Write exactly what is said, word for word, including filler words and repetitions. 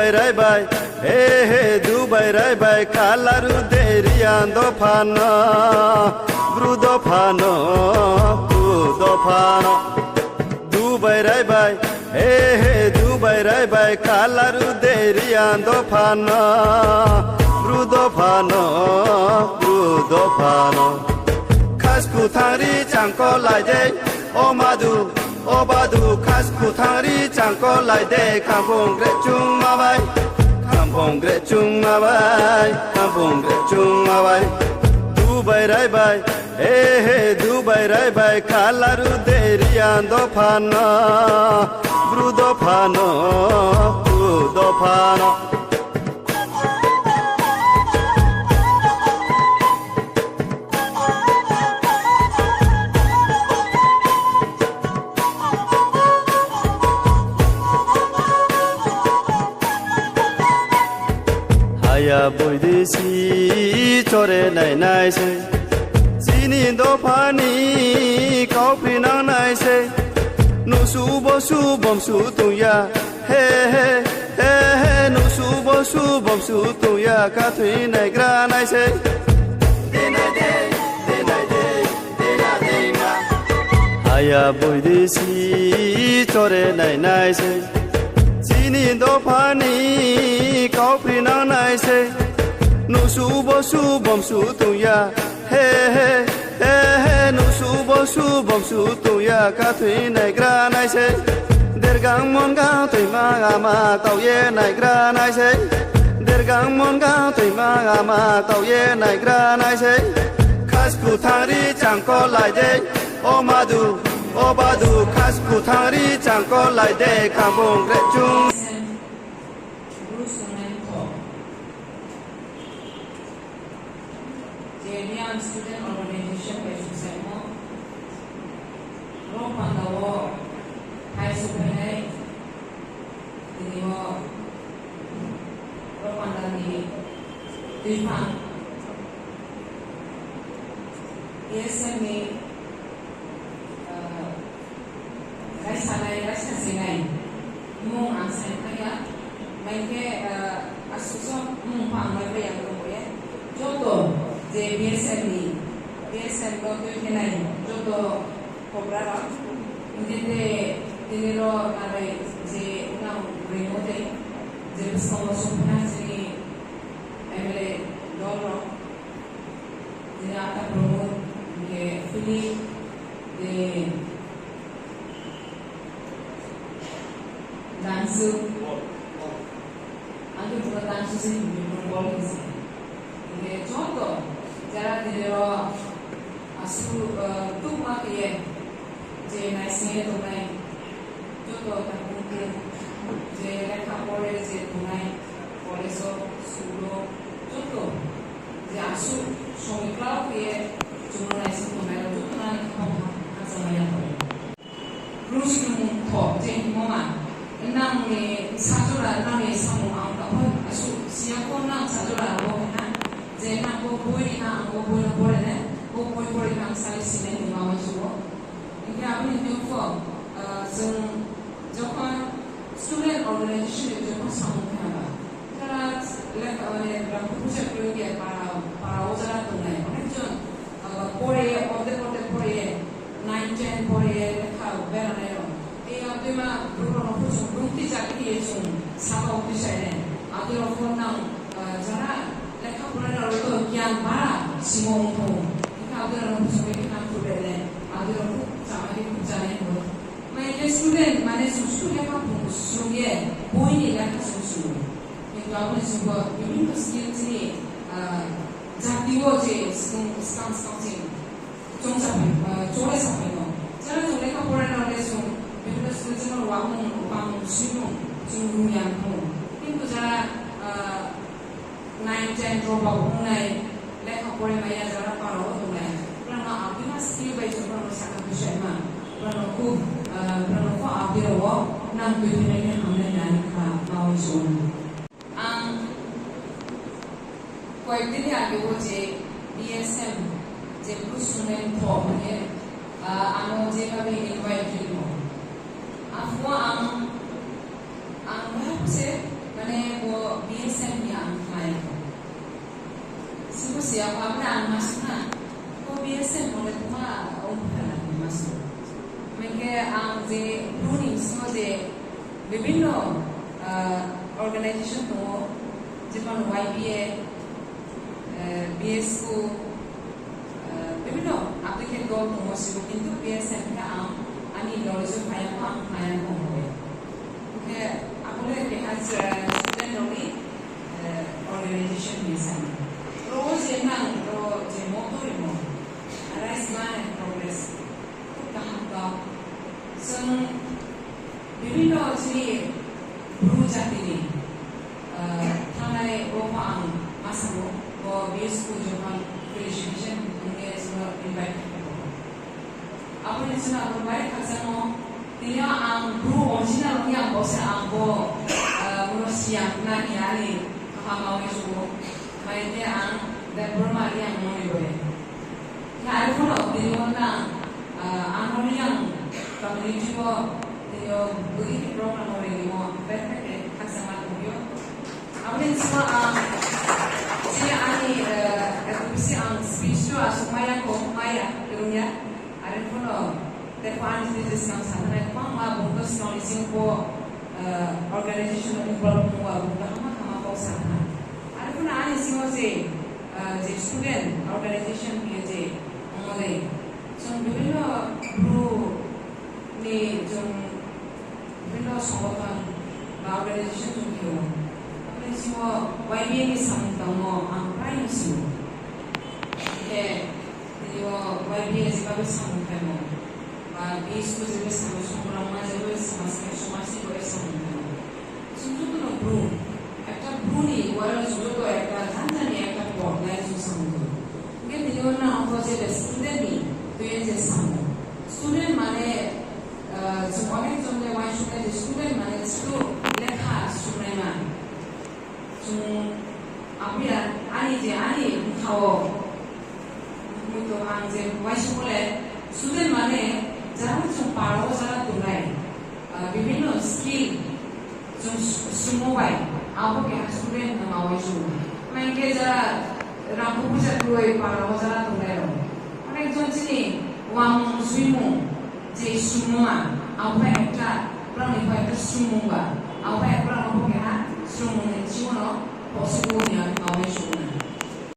Raibai, he he, Dubai raibai, kalaru deriyan dophano, bru dophano, bru dophano. Dubai raibai, he he, Dubai raibai, kalaru deriyan dophano, bru dophano, bru dophano. Khas kuthangri changko laide, o madu, o badu, khas kuthangri changko laide, khampung gre chungma bai, khampung gre chungma bai, khampung gre chungma bai. Dubai raibai, he he, Dubai raibai, kalaru deriyan dophano, bru dophano, bru dophano. Haya boidesi chore nai nai se, chini dophani kaupri nang nai se, nusu bosu bomsu tungya, he he, he he, nusu bosu bomsu tungya, kathwi naigra nai se. Haya boidesi chore nai nai se, chini dophani kaupri nang nai se, nusu bosu bomsu tungya, he he, he he, nusu bosu bomsu tungya, kathwi naigra nai se. Dergang mongang twima ama tauye naigra nai se, dergang mongang twima ama tauye naigra nai se. Khas kuthangri changko laide, o madu, o badu, khas kuthangri changko laide, khampung gre chung. Bru Sungnaithok, je Reang Student Organization bai susaimo, rok pandao hai sophainai, tini o rok pandani twiphang P S M ni, ah, raisanai, raisasinai mung ang sai thangya. Maikhe, ah, asuksok mung pha ang mai bai ang tongboya. Joto je P S M ni, P S M no twi khenai joto Kobrarok, hingke te tini ro narai je nang rimo tei je bwskango songphina chini M L A dol rok, tini Ata Pramod, hingke Philip, tei Dangsu. Ang khe buno tang suse hinwi buno bol hinwi sa. Hingkhe joto jara tini ro aswk, eh, tukma khe je naisingwi tongnai, joto tabuk je lekha pore je tongnai, college-o, school-o, joto je aswk songwi klao khe chwngno naising tongnai rok jotono ani khe hamjakma yapharwi. Bru swrwngmung kho je himo ma, nangni sajora, nangni samung ang taphoi aswk siya kho, nang sajora bo khe na, je nang bo boi ri na, ang bo boi no pore nai, bo boi pore nang sai sinai hinma bai sugo. Hingkhe aboni twibo, ah, chwng jokhon student organization ni jokhon samung khe na ba, jara lekha, mane, rang buja kwrwi khe para, para o jara tongnai, onek jon, ah, pore, orde orde pore, nine ten pore lekha beranairok. Tei abdima borokno kuchuk bumtwi chakri ye chwng saka o tisainai. Abdirok phone nang, ah, jara lekha porairok to giyan bara simo wngkho. Hingkhe abdirokno kuchuk bai khe nang khulbele. Abdirok khub chamani khub chanai hingo. Mai khe student mane chwng suk lekha phung swrwng ye boini lekha chwng swrwngo. Kintu aboni chwngbo bibhinno skill chini, ah, jati o je swkang swkang chwng Chwng saphai, ah, chole saphai no. Jara chwng lekha pora na le chwng, bibhinno school chwng wamung, bamung, swimung, chwng rung yang thung. Kintu jara, ah, nine, ten drop out wngnai, lekha pore maya jara para o tongnai. Borokno abdima skill bai chwng borokno sakha bwsai ma. Borokno khub, ah, borokno kho abdi rwo nang twi phinai khe hamnai hinwi kha, ma wi chwng. Ang koyekdin ni age o je B S M je Bru Sungnaithok hwnwi, ah, ano je babi invite rimo. Aphuru ang, ang bahai se Mane bo B S M ni ang khlai. Sibo siya ko abna ang masuk na. Bo B S M mole kuma um khala ni masuk. Mengke ang je Bru ni bisingo je bibinno, ah, organization tongo, jemon Y B A, eh, B S Q, eh, bibinno aplikhe dol tongo sibo, kintu B S M khe ang ani knowledge o phaya kho, ang phaya kho hwnwi. Hwnkhe abole keha, eh, student rokni, eh, organization ni sami. Ro je nang, ro je motto rimo, Rise Man and Progress. Khub kaham kok. Chwng bibinno chini Bru jatini, ah, thangnai o pha ang ma sango, bo B S Q Johan felicitation wngkhe chwngno invite khaikha. Aboni chwngno ang bai khakchangno, tini ang Bru original wngya ang bo se ang bo, ah, bono siya hwnna hiya ani kaham maui chugo. Bai khe ang Debbarma ri ang moni bai. Khe arokhe tini o nang, ah, ano yang community o tini o bwrwi borok no ringwi mo bethak khe khaksa ma tongphio. Aboni bisingo ang chini ani, eh, advocacy ang speech o aswk maya kho, maya kwrwngya. Arokhe tei ani tei je swkang sanai kwbangma bumung swkang ni simi bo, eh, organization o involve wngwi bo kaham kaham kok sana. Arokhe ani simi je, eh, je student organization ni je wngmani chwng bibinno Bru ni chwng bibinno songothon ba organization chwng khe o. Aboni simi Y B A ni samung tangmo ang prai no sio. Khe Tini o Y B A jeba bai samung khlaimo, ba B S Q jeba bai samung, songrongma jeba bai samung, samung, samung, samung khlaimo. Chwng jotono Bru, ekta Bru ni uaino chwng joto ekta jani jani ekta pot lai chwng samung khlaio. Hwnkhe tini o nang bo je student ni twi je samung. Student mane, ah, chwng onek jon le uansuknai je student mane chwng lekha sumnaima. Chwng abuya ani je ani bwkhao muitu ang je uaisukmole student mane jara chwng parao jara tongnai, ah, bibinno skill chwng su-, sumo bai abo keha student hwnma uaisukmani. Hwnkhe jara rang puisa kwrwi parao jara tongnairok. Onek jon chini uamung swimung je sumung ma, abo bai ekta, borokni bo ekta sumung ba, abo bai borokno bo keha sumung ni bisingo no posi bo ni ang kawai sumung.